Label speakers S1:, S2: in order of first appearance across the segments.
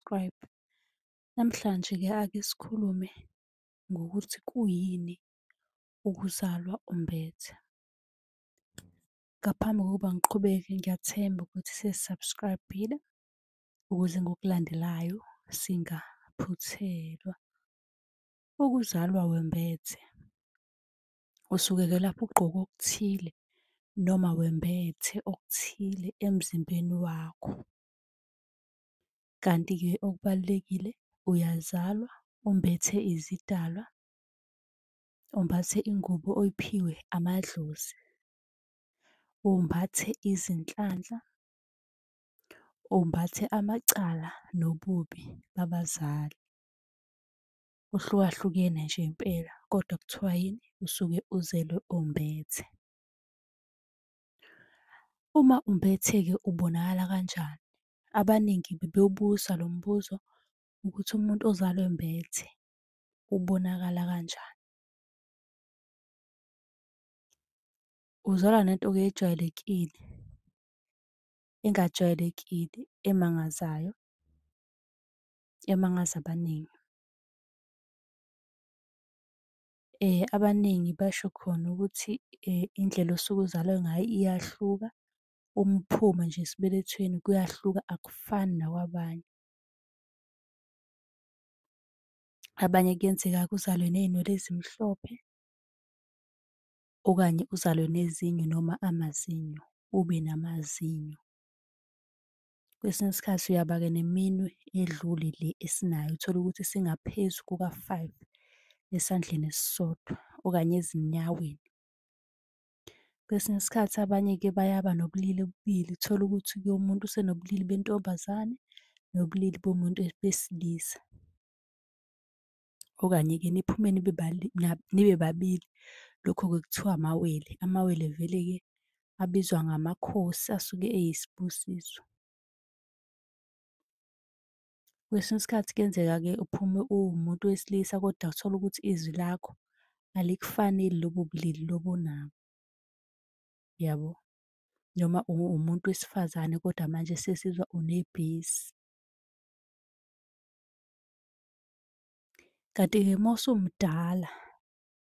S1: Uku-subscribe. Namhlanje-ke ake sikhulume ngokuthi kuyini ukuzalwa umbethe. Ngaphambi kokuba ngiqhubeke ngiyathemba ukuthi sesi-subscribe-ile ukuze ngokulandelayo singaphuthelwa. Ukuzalwa wembethe, usuke-ke lapho ugqoke okuthile noma wembethe okuthile emzimbeni wakho. Kanti-ke okubalulekile uyazalwa umbethe izidalwa, umbathe ingubo oyiphiwe amadlozi, umbathe izinhlanhla, umbathe amacala nobubi babazali. Kuhlukahlukene nje impela, kodwa kuthiwa yini? Usuke uzelwe umbethe. Uma umbethe-ke ubonakala kanjani? Abaningi bebewubuza lo mbuzo ukuthi umuntu ozalwe embethe ubonakala kanjani? Uzalwa nento-ke ejwayelekile, engajwayelekile, emangazayo, emangaza abaningi. Abaningi basho khona ukuthi indlela osuke uzalwe ngayo iyahluka, uma uphuma nje esibelethweni kuyahluka akufani nakwabanye. Abanye kuyenzeka-ke uzalwe ney'nwele ezimhlophe, okanye uzalwe nezinyo noma amazinyo, ube namazinyo. Kwesinye isikhathi uyaba-ke neminwe edlule le esinayo, uthole ukuthi isingaphezu kuka-five esandleni esisodwa okanye ezinyaweni. Kwesinye isikhathi abanye-ke bayaba nobulili obubili, uthole ukuthi-ke umuntu usenobulili bentombazane nobulili bomuntu besilisa. Okanye-ke niphume nibe nibe babili, lokho-ke kuthiwa amawele. Amawele vele-ke abizwa ngamakhosi asuke eyisibusiso. Kwesinye isikhathi kuyenzeka-ke uphume uwumuntu wesilisa kodwa uthole ukuthi izwi lakho alikufaneli lobo bulili lobu onabo, yabo? Noma uwumuntu wesifazane kodwa manje sesizwa unebhesi. Kanti-ke uma usumdala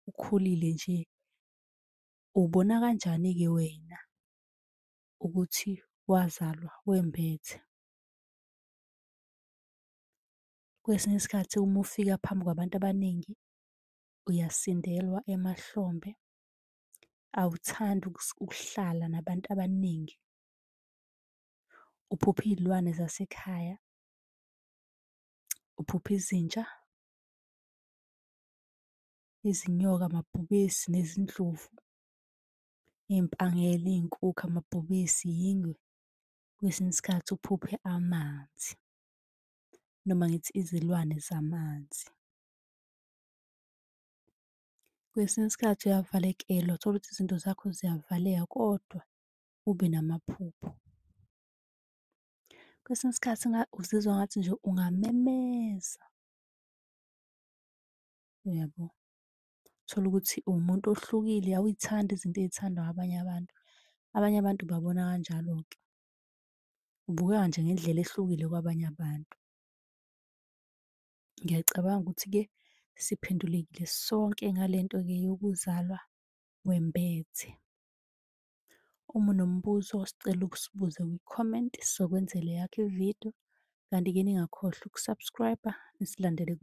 S1: ukhulile nje, ubona kanjani-ke wena ukuthi wazalwa wembethe? Kwesinye isikhathi uma ufika phambi kwabantu abaningi uyasindelwa emahlombe, awuthandi ukuhlala nabantu abaningi, uphupha iy'lwane zasekhaya, uphupha izinja, izinyoka, amabhubesi, nezindlovu, iy'mpangela, iy'nkukhu, amabhubesi, yingwe. Kwesinye isikhathi uphuphe amanzi noma ngithi izilwane zamanzi. Kwesinye isikhathi uyavalekelwa, uthole ukuthi izinto zakho ziyavaleka kodwa ube namaphupho. Kwesinye isikhathi uzizwa ngathi nje ungamemeza, uyabo? Uthole ukuthi uwumuntu ohlukile, awuy'thandi izinto ey'thandwa abanye abantu. Abanye abantu ubabona kanjalo-ke. Ubukeka nje ngendlela ehlukile kwabanye abantu. Ngiyacabanga ukuthi-ke siphendulekile sonke ngale nto-ke yokuzalwa wembethe. Uma unombuzo, sicela usibuze kwi-comment sizokwenzela eyakho ividiyo. Kanti-ke ningakhohlwa uku-subscribe-a nisilandele.